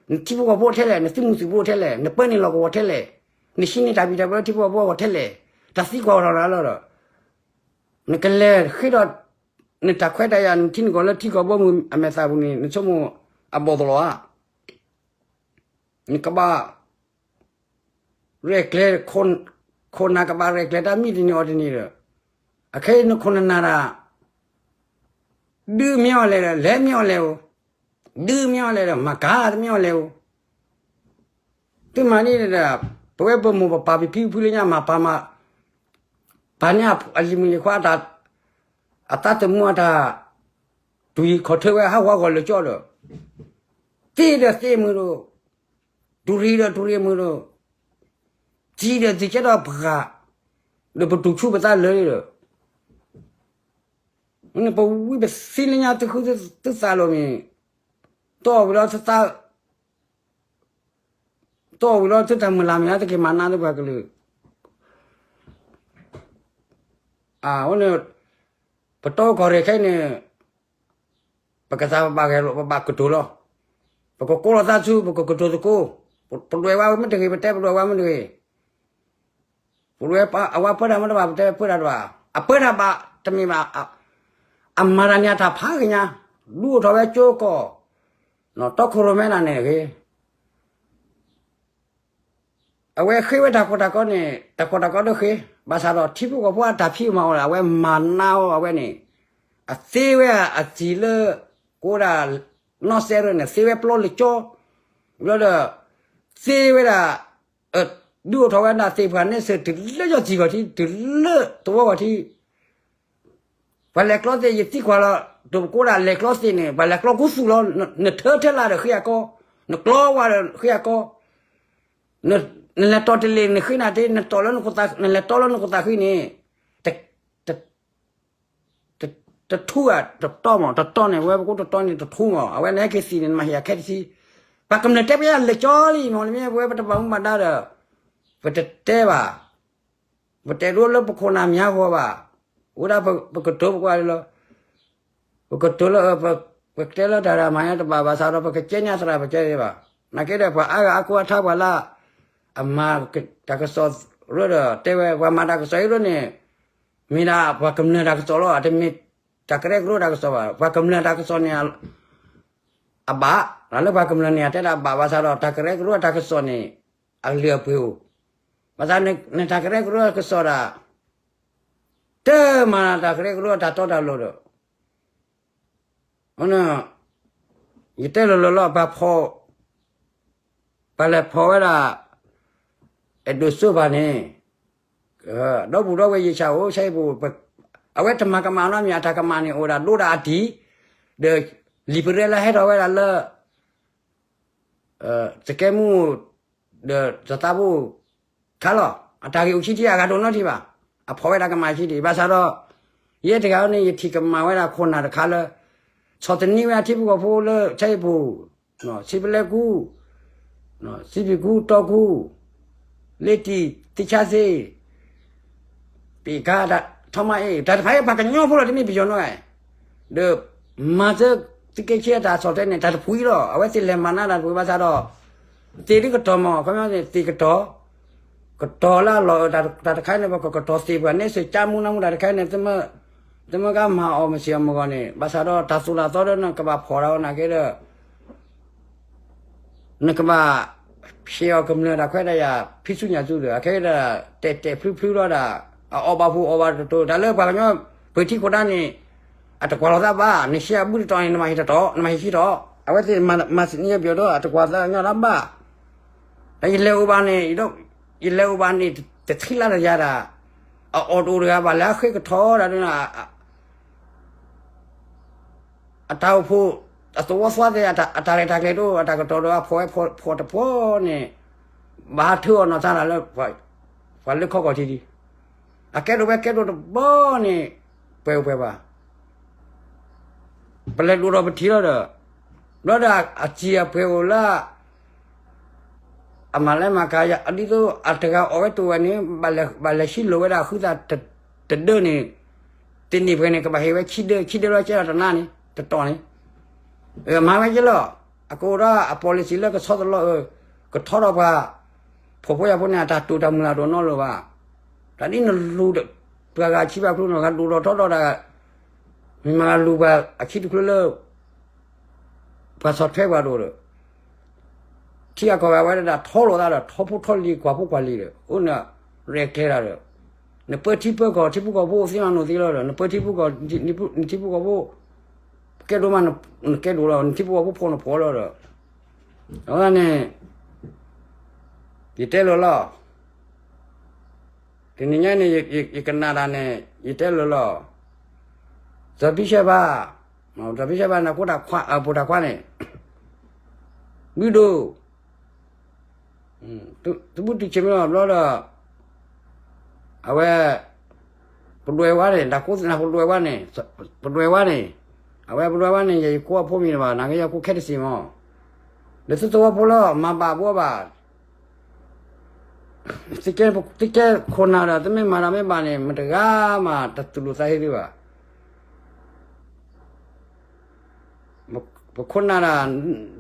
နထံဖိကီၢ်ဖိထဲလဲၣ်, နသုးမုၢ်သံၣ်ဘိထဲလဲၣ်, နပၢနုာ်လီၢ်ကဝီၤထဲလဲၣ်, နဟံးန့ၢ်တၢ်ဘံၣ်တၢ်ဘၢလၢထံဖိကီၢ်ဖိအဂီၢ်ထဲလဲၣ်, တၢ်သံကွၢ်ထီၣ်နၤလီၤဒီး နကလဲၤဃ့ဒီး နတၢ်ခွဲးတၢ်ယာ် နထံနကီၢ်လၢထံကီၢ်ဘီမုၢ်အမဲာ်သၣ်ပူၤန့ၣ် နဆိကမိၣ်အဘီၣ်သလီၤဧါ. နကဘၣ်ရဲၣ်ကျဲၤ, ခိၣ်နၢ်ကဘၣ်ရဲၣ်ကျဲၤတၢ်မံတနံၤအီၤတနံၤဒီး, အခဲအံၤနခိၣ်နနၢ်ဒၣ် ဒုးမ့ၢ်အီၤလဲၣ်ဒီး လဲၤမ့ၢ်အီၤလဲၣ်ဧိၤ, ဒုးမ့ၢ်အီၤလဲၣ်ဒီး မၤကၤတမ့ၢ်အီၤလဲၣ်ဧိၤ. သုမၤန့ၣ်ဒီး ပဝဲပမိၢ်ပပၢ်ပဖံပဖုလၢညါမၤပာ်မး, ပာ်န့ၢ်အလံၤမုၣ်လံၤခွါ အသးသမူအတၢ် တွံၢ်ခီၣ်ထၢဝဲဟးဂီၤဂီၤလၢာ်ကၠီဒီး, သ့ဒီးသ့မုာ်ဒီး, တူၢ်ရံၣ်ဒီးတူၢ်ရံၣ်မုာ်ဒီး, သံဒီးသံကဲထီၣ်ပှၤ, ဒီးပတူၢ်ဆူၣ်ပသးလၢာ်ဒီး, ပဝံပသံလၢညါသုဃုသုသးလိၤမ့ၢ်, တီၢ်ဝံၤလီၤသု, တီၢ်ဝံၤလီၤသုတၢ်မုၢ်လၢ်မ့ၢ် သုက့ၤမၤနးသုပှၤကလုာ်, အဝဲန့ၣ် ပတီၢ်ကီၢ်ရ့ၣ်ခဲအံၤန့ၣ် ပကစၢ်ပဘၣ်ဂဲၤလိာ် ပဘၣ်ကတိၤလီၤ. ပကကိးလီၤသးဆူ ပကကတိၤသကိး, ပဒွဲၣ်ဝဲမ့ၢ်တဂ့ၤ ပတဲပဒွဲၣ်ဝဲမ့ၢ်တဂ့ၤ, ပဒွဲၣ်အဝဲပၢတၢ်မ့ၢ်တဘၣ် ပတဲပၢတၢ်တဘၣ်, အပၢတၢ်ဘၣ်တမ့ၢ်ဘၣ်, အမၤတၢ်န့ၣ်အတၢ်ဖးဂ့ၤညါ, ဒုးအိၣ်ထီၣ်ဝဲကၠိကီၢ်, တီခိၣ်ရိၣ်မဲနၤန့ၣ်ဂ့ၤ အဝဲဃ့ဝဲတၢ်ကီတၢ်ခဲန့ၣ် တၢ်ကီတၢ်ခဲတဃ့, ဘၣ်ဆၣ်ဒီးထံဖိကီၢ်ဖိအတၢ်ဖံးမၤအီၤဒီး အဝဲမၤနးအီၤ အဝဲန့ၣ်, အသ့ဝဲအစံာ်လၢ ကအိၣ်ဒၣ်နီၢ်စဲရၢန့ၣ် သ့ဝဲပျီလၢကၠီ, ဘျီဒီး သ့ဝဲဒၣ် ဒုးအိၣ်ထီၣ်ဝဲဒၣ်သ့ၣ်ပှၤန့ၣ်စ့ၢ် တုၤလၢယီၢ်စံာ်ဂီၢ်ထံး တုၤလၢသဝီဂီၢ်ထံး ပှၤလဲၤကျီသ့ၣ် ယသံကွၢ်လီၤ, ဒိၣ်ပကိးဒၣ်လဲၤကျီသ့ၣ်န့ၣ် ပှၤလဲၤကျီကူသူၣ်လီၤ, နထၢထဲလၢဒီးဃ့အကီ, နကျီဝါဒီးဃ့အကီ, နလဲၤတီတလ့ၢ် နဃ့နၤတ့ နတီလၢ နလဲၤတီလၢနကသးဃံန့ၣ်, တထူဧါ တတီမး, တတီန့ၣ် ဝဲပကိးတတီန့ၣ် တထူမး, အဝဲနဟဲက့ၤသံၣ်န့ၣ် နမၤဟ့ၣ်အခဲတဆံ, ပှၤကမျၢၢ်တဲပယါလဲၤကၠီလံမး, မ့ၢ်ပဝဲပတဘၣ်မူဘၣ်ဒါဒီး ပတတဲဘၣ် ပတဲဒိလၢပခိၣ်နၢ်မၠါဂီၤဘၣ်, အိၣ်ဒၣ်ပကတိၤပကွၢ်လီၤ, ပကတိၤလၢ ပတဲလၢတၢ်ဒၣ်မၤညါတဘၣ်ဘၣ်ဆၣ်ဒီး ပကကဲညါသရၣ်ပကဲဒံးဘၣ်, နာ်က့ဒီးပှၤအါဂၤအါကိးအါထါပှၤလၢ အမၤတၢ်ကစီၣ်ရၢဒီး တဲဝဲ ပှၤမၤတၢ်ကစီၣ်အံၤဒိန့ၣ် မ့ၢ်ဒၣ်ပှၤကမျၢၢ်တၢ်ကစီၣ်လီၤ, အတမ့ၢ်တၢ်ကရၢကရိတၢ်ကစီၣ်ဘၣ်, ပှၤကမျၢၢ်တၢ်ကစီၣ်န့ၣ် အဘၣ်, လၢပှၤကမျၢၢ်န့ၣ် အတဲဒၣ်ဘၣ်ဘၣ်ဆၣ်ဒီး တၢ်ကရၢကရိတၢ်ကစီၣ်န့ၣ် အလုၢ်အပှ့ၤအိၣ်, ဘၣ်ဆၣ်နတၢ်ကရၢကရိတၢ်ကစီၣ်ဒၣ် တမၤတၢ်ကရၢကရိတၢ်တီတၢ်လိၤဒီး ယတဲလီၤလီၤလီၤ ပှၤလဲၤဖီၣ်ဝဲဒၣ် အဲၣ်ဒိးစိဘၣ်န့ၣ် ဒီပုၢ်ဒီဝဲၢ်ယဆၣ်အိၣ်ဆၣ်အံၤပူၤ အဝဲတမၤကမၣ်နီတမံၤ အတၢ်ကမၣ်န့ၣ်အိၣ်ဒၣ်ဒိဒၣ်အတံၢ် ဒီးလံာ်ပရၢလၢဟဲထီၣ်ဝဲဒၣ်လၢ သကဲမူ ဒီးတၢ်သးပူၤ ခါလီၤ အတၢ်ဂ့ၢ်အိၣ်ဆံးတံၢ်အဂၤတအိၣ်နီတံၢ်ဘၣ် အဖီၣ်ဝဲဒၣ်ကမၣ်ဆံးတံၢ် ဘၣ်ဆၣ်ဒီး ယဲတဂၤန့ၣ် ယထံၣ်ကမၣ်ဝဲဒၣ်ခိၣ်နၢ်တခါလၢ ဆီၣ်သနံးဝဲဒၣ်ထံဖိကီၢ်ဖိလၢဆၣ်အံၤပူၤ စံးပလဲကူ စံးပံကူ တီကူ လ့တံၢ် သ့ၣ်ဆါသ့ၣ် ပ့ၢ်ကါ ထီမါအ့ၣ် တၢ်တဖၣ်အံၤ ပှၤကညီဖိလီၤတမ့ၢ်ပယီၤနီတဂၤ ဒီးမၤစၢၤသုးက့ခံအတၢ်ဆီၣ်ထွဲန့ၣ် တၢ်တဖုအံၤလီၤ အဝဲသ့ၣ်လဲၤမၤနးတၢ်တဖုဘၣ်ဆၣ်ဒီး သ့ၣ်ဒ်ကတီၤမး ခီပညီန့ၣ် သ့ၣ်ကတီၤ ကတီၤလၢအလီၢ်တၢ်တခါန့ၣ် ပကကတီၤသ့ၣ်ပှၤန့ၣ် စၢကၠါမူနၢ်မူတၢ်တခါန့ၣ် သုမ့ၢ်ကမၤအီၤမုၢ်ဆ့ၣ်အမုၢ်ဂီၤန့ၣ် ဘၣ်ဆၣ်ဒီးတၢ်သိၣ်တၢ်သီဒီးနကဘၣ်ဖီၣ်ဒၣ်ဝဲနာ်က့ဒီး နကဘၣ် ဖျဲးအီၤကမျၢၢ်တၢ်ခွဲးတၢ်ယာ် ဖံးဆူညၣ်ဆူဒီး အခဲအံၤဒီး တဲာ်တဲာ်ဖျုဖျုလီၤဒၣ် အအီၣ်ဘၣ်ဖှူအီၣ်ဘၣ်တတိၤ တၢ်လၢပှၤကညီ ပှ့ၤထံခိၣ်ဒၣ်န့ၣ် အတကွၢ်လီၤသးဘၣ် နဟံးအဘုတတီၤန့ၣ် နမၤဟံးတတီၤ နမၤဟံးခံတီၤ အဝဲသ့ၣ်မၤစၢၤန့ၢ်ပယီၤဒီး အတကွၢ်သးညီတၢ်ဘၣ် ဒီးယလဲၤအိၣ်ဘၣ်န့ၣ် ယလဲၤအိၣ်ဘၣ်န့ၣ် တထံၣ်လၢတယၤဒၣ် အအီၣ်တအိၣ်တဂၤဘၣ် လဲၤအဃ့ကထီဒၣ် အတၢ်အိၣ်ဖှိၣ် အသဝီသွါသ့ၣ် အတၢ်ရဲၣ်တၢ်ကျဲၤတအိၣ် အတၢ်ကတီၤဒီးအဖီၣ်ဝဲဖီၣ်တဖီန့ၣ် ဘၣ်ဟးထၢအီၤနီၢ်သးတၢ်လၢ ပှၤလၢခီကီၢ်ထံးဒံး အကဲဒိၣ်ဝဲကဲဒိၣ်တဘီန့ၣ် ပှဲၤအိၣ်ပှဲၤဘၣ် ပလဲၤဒိၣ်ထီၣ်ပထံၣ်လီၤဒီး ဘျီဒီးအစံာ်အပှဲၤအိၣ်လၢ အမၤလဲၤမၤကၤယၤ ဒ်သိးအတဂၤအီၣ်ဝဲတအိၣ်ဝဲန့ၣ် ဘၣ်လဲၤဟံးလိာ်ဝဲဒၣ်အဃုသးတဒၢန့ၣ်, တနံၣ်ပှဲၤန့ၣ် ကဘၣ်ဟ့ၣ်ဝဲခံဒၢ, ခံဒၢလီၤကဲလီၤတနၤန့ၣ် တတီၤန့ၣ်, မၤဝဲကဲလီၤ. အကအိၣ်ဒီးအ policy လၢကဆီတလီၤ, ကထီထီၣ်ပှၤ ဖှီၣ်ဖိယာ်ဖိန့ၣ် အတၢ်တိာ်တၢ်မုၢ်လၢ်တအိၣ်နီတလီၤဘၣ်. တၢ်ဒ်နလူၤ ပှၤဂၤအဆံဘၣ်ဖျိန့ၣ် ဂၤဒိၣ်ထီၣ်ထီထီၣ်ဒၣ်, မ့ၢ်မၤဂၤလူၤပှၤအဆံတဖျၢၣ်လၢ ပှၤဆီၣ်ထွဲပှၤဒိၣ်ဒီး ထံအကီၢ်ဂၤဝဲဒၣ်ထီလိာ်သးဒီး ထီဖိထီလံၤကွၢ်ဖိကွၢ်လံၤဒီး အိၣ်နရဲၣ်ကျဲၤတၢ်ဒီး နပၢထံပၢကီၢ် ထံဖိကီၢ်ဖိသ့မးနီၢ်သ့လီၤဒီး နပၢထံဖိကီၢ် နထံဖိကီၢ်ဖိ ကဲဒိၣ်မးနကဲဒိၣ်လီၤ နထံဖိကီၢ်ဖိဖှီၣ်နဖှီၣ်လီၤဒီး အဝဲန့ၣ် ယတဲလၢၤလီၤ. တနံၤညါန့ၣ် ယကနၣ်တၢ်န့ၣ် ယတဲလၢၤလီၤ. စီၤဘံၣ်ရှဲဘါ, စီၤဘံၣ်ရှဲဘါန့ၣ် အဖိတၢ်ခွါန့ၣ် ဘုဒိၣ် တဘူၣ်တံၢ်ဆ့ၣ်မ့ၢ်လီၤဘျီဒီး အဝဲ ပဒွဲဝါန့ၣ် တၢ်ကိးသနာ်ပဒွဲဝါန့ၣ် ပဒွဲဝါန့ၣ် အဝဲပဒွဲဝါန့ၣ် ယကိးအဖိမံၤတဘၣ် နာ်က့ယကိးခဲတစံးမး ဒီးသုသဝီဖိလီၤ မၤဘၣ်ဘှီဘၣ် သုကဲခိၣ်နၢ်ဒီး သုမ့ၢ်မၤတၢ်မ့ၢ်ဘၣ်န့ၣ် မတဂၤမး တတူၢ်လိာ်သးဟ့သုဘၣ်. ပခိၣ်နၢ်ဒၣ်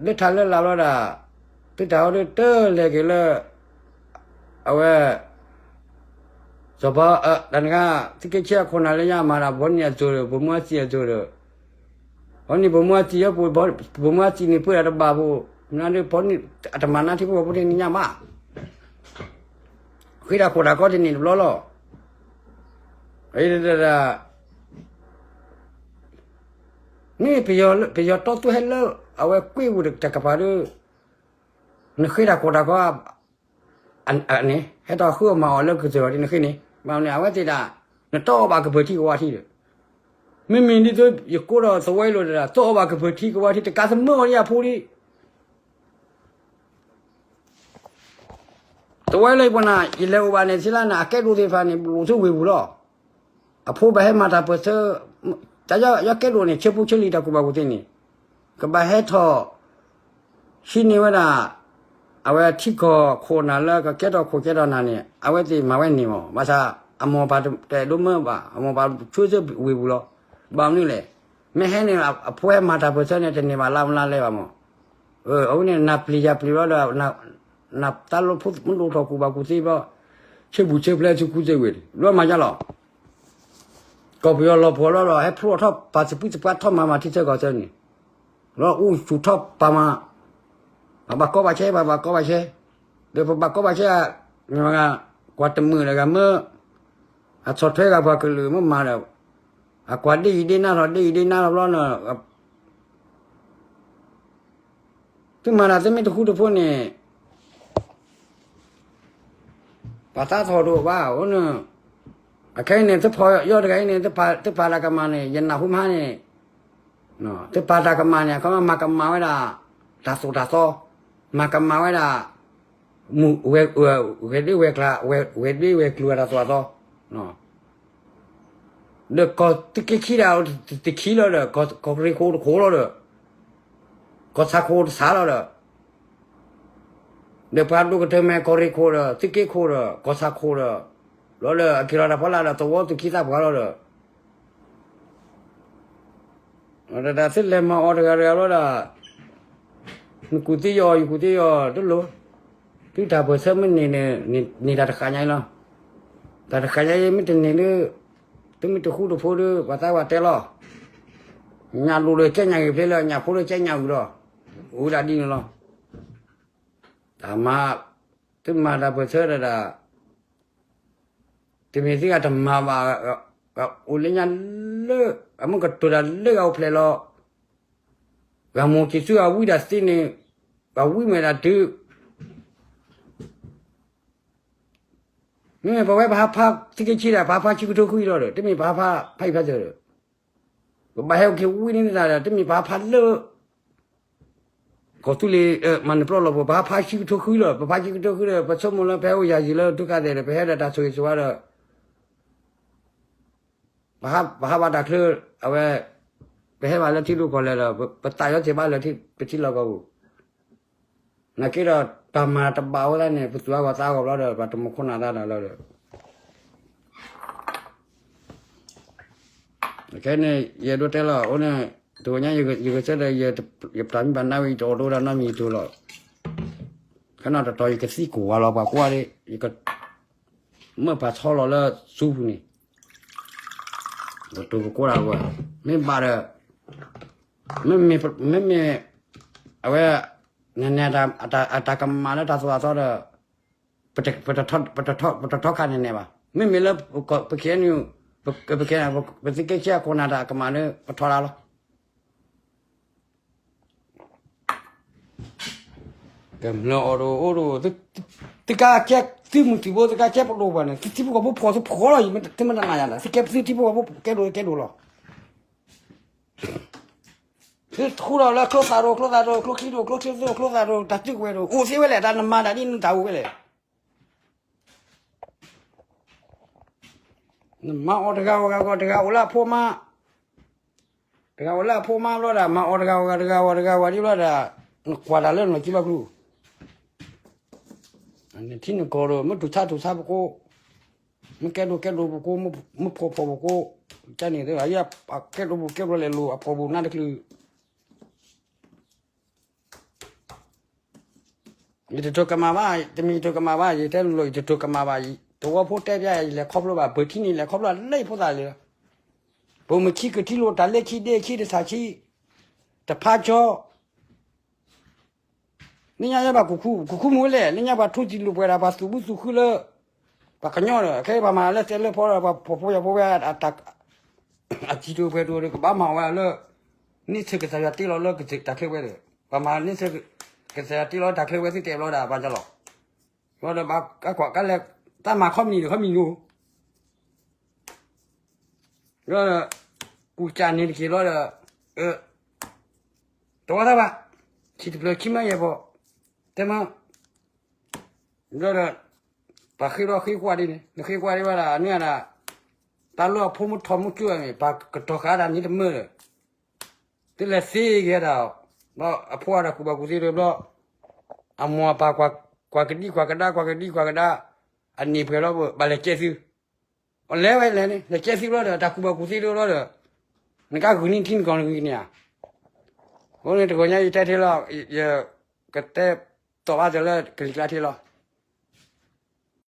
လၢထးလၢလာ်ဘျီဒၣ် သုတၢ်ဟီဒုတလဲၤက့ၤလၢ အဝဲ စီၤပၤ တၢ်နဂၤ သုကဲဆ့အခိၣ်နၢ်လၢညါမၤဒၣ် ဘီနံၣ်အစိၤဒီး ဘိၣ်မူအစံာ်အစိၤဒီး ဘီနံၣ်ဘိၣ်မူအစံာ် ဘိၣ်မူအစံာ်န့ၣ် ပှဲၤဒၣ်တဘၣ်ဘိၣ် မနုၤဒ် အတမၤနါထံဖိကီၢ်ဖိတနံၤညါဘၣ် ဃ့တၢ်ခိၣ်တၢ်ကီတန့ၢ်တဘျီလီၤ. ဒ် မ့ၢ်ပယီၤတီသုးဟဲလၢ အဝဲကွ့ၢ်ပူၤတကပၤဒီး နဃ့တၢ်ခိၣ်တၢ်ကီ န့ၣ် ဟဲတၢ်ဃုအီၣ်မၤအီၣ်လၢကစၢၢ်အီၤဒ်နဃ့န့ၣ် မ့ၢ်န့ၣ် အဝဲသ့ၣ်ဒၣ် နတအီၣ်ဘၣ်ကပၢၤထံကဝါထံဒီး မ့မ့ၢ်ဒ်သိးယကိးဒီးသဝဲလိာ်တဒၣ် တအီၣ်ဘၣ်ကပၢၤထံကဝါထံ တကးသမၢအီၤဒ်အဖိလံ သဝဲလၢယပှၤနၤ ယလဲၤအိၣ်ဘၣ်န့ၣ် သ့လၢနၤ အကဲဒိၣ်သ့ၣ်တဖၣ်န့ၣ် လိၣ်သုဝ့ၢ်ပူၤလီၤ. အဖိဘၣ်ဟဲမၤတၢ်ပၢၢ်ဆၢ တၢ်ယီယီကဲဒိၣ်န့ၣ် ဆၢဖိဆၢလံၤတၢ်ကူၣ်ဘၣ်ကူၣ်သ့န့ၣ် ကဘၣ်ဟဲထီၣ် ဟံးန့ၢ်ဝဲဒၣ် အဝဲထံကီၢ်ခိၣ်နၢ်လၢကကဲထီၣ်ခိၣ်ကဲထီၣ်နၢ်န့ၣ် အဝဲသ့ၣ်မၤဝဲန့ၣ်မး ဘၣ်ဆၣ် အမိၢ်ပၢ်တအဲၣ်ဒိးမၢဘၣ် အမိၢ်ပၢ်ဆှၢဆၢဝ့ၢ်ပူၤလီၤ. ဘၣ်မနုၤလဲၣ် မ့ၢ်ဟဲန့ၣ် အဖိဟဲမၤတၢ်ပၢၢ်ဆၢန့ၣ် တန့ၢ်ဘၣ်လါမလါလဲဘၣ်မး အဝဲန့ၣ် နၤပျံၤယၤပျံၤဘျီဒီး နတၢ်လိာ်ဖိမ့ၢ်ဒိၣ်ထီၣ်ကူၣ်ဘၣ်ကူၣ်သ့ဘျီ ဆၢဘူၣ်ဆၢဖျဲးဆူကူသ့ဝ့ၢ် ဘျီမၤယါလီၤ. ကီၢ်ပယီၤလီၤပှီၢ်လီၤဒီး ဟဲဖျိထီၣ်ပာ်သပှံသပှၢ်ထီၣ်မၤမၤထံဆၢကီၢ်ဆၢန့ၣ် လီၤအိၣ်ဆူၣ်ထီၣ်ပာ်မၤ ဘၣ်ဘၣ်ကီဘၣ်ဆဲ ဘၣ်ဘၣ်ကီဘၣ်ဆဲ ဒီးပဘၣ်ကီဘၣ်ဆဲ မ့ၢ်ကွၢ်တမုာ်ဒီးဂၤမၢ အဆီၣ်ထွဲဂၤပှၤကလုာ်မ့ၢ်မၤဒီး အကွၢ်ဒ့အံၤဒ့နါထီၣ် ဒ့အံၤဒ့နါထီၣ်ဘျီန့ၣ် သုမၤတၢ်သုမ့ၢ်တဃူတဖိးန့ၣ် ပှၤသးထီၣ်တအိၣ်ဘၣ် အိၣ်န့ၣ် အခဲအံၤန့ၣ် သုဖီယီၢ်တဂၤအံၤန့ၣ် သုပာ်တၢ်ကမၣ်န့ၣ် ယနၢ်ဟူမဟါန့ၣ် သုပာ်တၢ်ကမၣ်န့ၣ် အခီမ့ၢ်မၤကမၣ်ဝဲဒၣ် တၢ်သိၣ်တၢ်သီ မၤကမၣ်ဝဲဒၣ် ဝဲၤဒ့ဝဲၤကျိၤ ဝဲၤဒ့ဝဲၤကျိၤတၢ်သိၣ်တၢ်သီ ဒီးကီၢ်သုးက့ခံဒၣ် တခံလီၤဒီး ကီၢ်ရ့ၣ်ခိၣ်တခိၣ်လီၤဒီး ကီၢ်ဆၣ်ခိၣ်တဆၣ်လီၤဒီး ဒီးပှၤဒိၣ်ကတၢၢ်မဲာ်ကီၢ်ရ့ၣ်ခိၣ်ဒီး သုးက့ခိၣ်ဒီး ကီၢ်ဆၣ်ခိၣ်ဒီး လီၤလၢအက့ၤလီၤတၢ်ဖီလာ်ဒီး သဝီသုးခံသးပှၢ်လီၤဒီး တၢ်သုလဲၤမၤအီၤတဂၤတဂၤလီၤဒီး နကူၣ်သ့ယီၤ ယကူၣ်သ့ယီၤ တလိၣ် သုတၢ်ပၢၢ်ဆၢမ့ၢ်န့ၢ်န့ၣ် န့ၢ်တၢ်တဃာ်ညါအံၤလီၤ. တၢ်တဃာ်ညါအံၤမ့ၢ်တန့ၢ်လၢ သုမ့ၢ်တဃူတဖိးဒီး ပှၤသးပှၢ်တဲလီၤ. ညၣ်လိၤဒီးကဲညၣ်ဂ့ၤဖျဲလၢ ညၣ်ဖိဒီးကဲညၣ်အုၣ်လီၤ. အိၣ်ဒၣ်ဒ်န့ၣ်လီၤ. တၢ်မၤ သုမၤတၢ်ပၢၢ်ဆၢတၢ်ဒၣ် တမ့ၢ်သုဂၤတမၤဘၣ် အိၣ်လၢညါလၢ အမ့ၢ်ကတိၤတၢ်လၢဂၤအိၣ်ဖျဲၣ်လီၤ. ဂၤမိၢ်ကံၢ်ဆူအဝံဒၣ်သ့န့ၣ် ဂၤဝံမဲာ်ဒၣ်တုၤ မ့မ့ၢ်ပဝဲပဟးဖးသုးက့ခံဒၣ် ပဟးဖးဆံကထိဃုအံၤလီၤဒီး တမ့ၢ်ပဟးဖးဖးအံၤဖးစၢၤဒီး ပဘၣ်ဟဲအိၣ်က့ၤဝံန့ၣ်သတးဒီး တမ့ၢ်ပဟးဖးလၢ ကီၢ်သူလ့ၤ မၤနၢၤပျီလီၤပူၤ ပဟးဖးဆံကထိဃုလီၤ. ပဖးဆံကထိဃုဒီး ပဆိကမိၣ်လၢပဟဲအိၣ်ယၤယံာ်လၢဒုက္ခသည်ဒီး ပဟဲဒီးတၢ်ဆိၣ်ဂ့ၤဆိၣ်ဝါဒီး ပဟးဘၣ်တၢ်ချၢ အဝဲ ပဟဲဘၣ်လၢထံဒိၣ်ကီၢ်လဲၢ်ဒီး ပသးယီၤသ့ၣ်ဘၣ်လၢပထံလီၢ်ကီၢ်ပူၤ နာ်က့ဒီး တၢ်မၤတဘၣ်ဝဲဒၣ်န့ၣ် ပသူၣ်အါဂီၤသးအါဂီၤဘျီဒီး ပှၤတမုၢ်ခိၣ်နၢ်တၢ်ဒီးလီၤဒီး ခဲန့ၣ် ယအဲၣ်ဒိးတဲလီၤ အိၣ်န့ၣ် တဂီၤညါ ယဂဲၤဆၢထၢၣ်ဒီး ယပတၢ်မံဘၣ်နၢ်ဝံၤ ယတအိၣ်ဒိဒၣ်နီတမံၤယတိၤလီၤ. ခဲနီၤတတီၤ ယကသံကိးဝဲလီၤ ပှၤကိးဂၤဒဲး ယကမၢၢ်ပှၤဆီလီၤလၢ Zoom ပူၤန့ၣ် ပတိၤပကိးဒၣ်ဝဲ မ့ၢ်ဘၣ်ဒီး မ့မ့ၢ် အဝဲ နနဲၤ အတၢ်ကမၣ်လၢတၢ်သိၣ်တၢ်သီဒီး ပတထီခါနဲၣ်နဲၣ်ဘၣ်. မ့မ့ၢ်လၢ ပကဲနုာ် ပကဲ ပသုးက့ခံအခိၣ်နၢ်တၢ်ကမၣ်ဒီး ပထီဒါလီၤ. ကမျၢၢ်အီၤတအိၣ်တအိၣ် သုကဲသုးမုၢ်သံၣ်ဘိ သုကဲပဒိၣ်ပှၤန့ၣ် သုထံဖိကီၢ်ဖိဖှီၣ်သုဖှီၣ်လီၤ သုမ့ၢ်တနာ်ယၤဒီး သုကဲသုးထံဖိကီၢ်ဖိကဲဒိၣ်ကဲဒိၣ်လီၤ. သုထူဒီးလၢကျိသၣ်ဒိၣ် ကျိသၣ်ဒိၣ် ကျိချံဒိၣ် ကျိချံဒိၣ် ကျိသၣ်ဒိၣ် တၢ်သုးကဝဲၤဒိၣ် အိၣ်သ့ဝဲလဲၣ် တၢ်နမၤတၢ်ဒ်နတၢ်အိၣ်ဝဲလဲၣ်. နမၤအီၤတဂၤဂီၤဂၤဂီၤ တဂၤအိၣ်လၢအဖိမါ တဂၤအိၣ်လၢအဖိမါဘျီဒီး မၤအီၤတဂၤဂီၤဂၤ တဂၤဂီၤတဂၤဂီၤဒ်ဘျီဒီး နကွၢ်တၢ်လၢနလီၢ်ခံဘၣ်ကျူ နထံနကီၢ်ဒီး မ့ၢ်တူၢ်ဆါတူၢ်ဆါပကိး မ့ၢ်ကဲဒိၣ်ကဲဒိၣ်ပကိး မ့ၢ်ဖှီၣ်ဖှီၣ်ပကိး ကန့ၣ်သ့ၣ် အကဲဒိၣ်ပူၤကဲဘျီလဲၤလိာ် အဖှီၣ်ပူၤနါတချုး ယတတိၤကမၣ်ဘၣ် တမ့ၢ်ယတိၤကမၣ်ဘၣ် ယတဲလိၤလိၤ ယတတိၤကမၣ်ဘၣ် သဝီဖိတဲပျါ ယလဲၤခီဖျိဘၣ် ပၢၤထံန့ၣ် လဲၤခီဖျိလၢယဖိသၣ်လၢ ပမ့ၢ်ခံကထံလိာ်တၢ်လၢခံဒ့ခံတဆၣ်ခံ တဖးကၠီ လၢညါယဲဘၣ်ကူၣ်ခူ ကူၣ်ခူမုၢ်ဝဲလဲၣ် လၢညါပှၤထူစံးလိာ်ပှဲၤဒၣ် ပှၤသူၣ်ဘုသူၣ်ခုလၢ ပှၤကညီဒီး ခဲအံၤပှၤမၤလၢတဲလၢဖီဒီး ပှၤဖှီၣ်ဖိယာ်ဖိဝဲ အစံးတိၤပှဲၤတိၤဒီး ကဘၣ်မၤဝဲလၢ န့ဆၢၣ်ကစၢ်ယွၤတ့လီၤလၢတၢ်ချၢဝဲဒီး ပှၤမၤန့ဆၢၣ် ကစၢ်ယွၤတ့လီၤတၢ်ချၢဝဲသ့ၣ်တဲဘျီဒီး ပှၤကလီၤ ဘျီဒီးဘၣ်ကကွၢ်ကလဲၤ တၢ်မၤခီမနံၤဒီးခီမနံၤနီၤ ဘျီဒီး ကူၣ်ကၢ်န့ၣ်တက့ၢ်ဘျီဒီး တဝီတၢ်ဘၣ် ဆံးတဖျၢၣ်ခံမၢယဲၢ်ဖီ တဲမၢ ဘျီဒီး ပှၤဃ့ဘျီဃ့ကွၢ်ဒ်န့ၣ် နဃ့ကွၢ်ဒ်ဘၣ်ဒီး န့ၣ်ဒၣ် တၢ်လၢအဖိမုၣ်ထီၣ်မုၣ်ကၠိၣ်န့ၣ် ပှၤကတီၤဃာ်ဒၣ်န့ၣ်တမၢဒီး သုလဲၤသ့က့ၤဒၣ် ဘျီအဖိအတၢ်ကူၣ်ဘၣ်ကူၣ်သ့ဒီးဘျီ အမိၢ်အပၢ် ကွၢ်ကဒံကွၢ်ကဒါ ကွၢ်ကဒံကွၢ်ကဒါ အန့ၢ်ပှဲၤလီၤ ဘၣ်လဲၤကဲသု အလဲၤဝဲလဲၣ်န့ၣ် လဲၤကဲသုဘျီဒီး တၢ်ကူၣ်ဘၣ်ကူၣ်သ့ဒီးဘျီဒီး နကဂုာ်န့ၢ်ထံနကီၢ်နဂ့ၤန့ၣ်ဧါ. အဃိန့ၣ်တဂီၤညါယတဲထဲလီၤ ယကတဲတီၣ်ဘၣ်တၢ်လၢကလံၤကျါထဲလီၤ.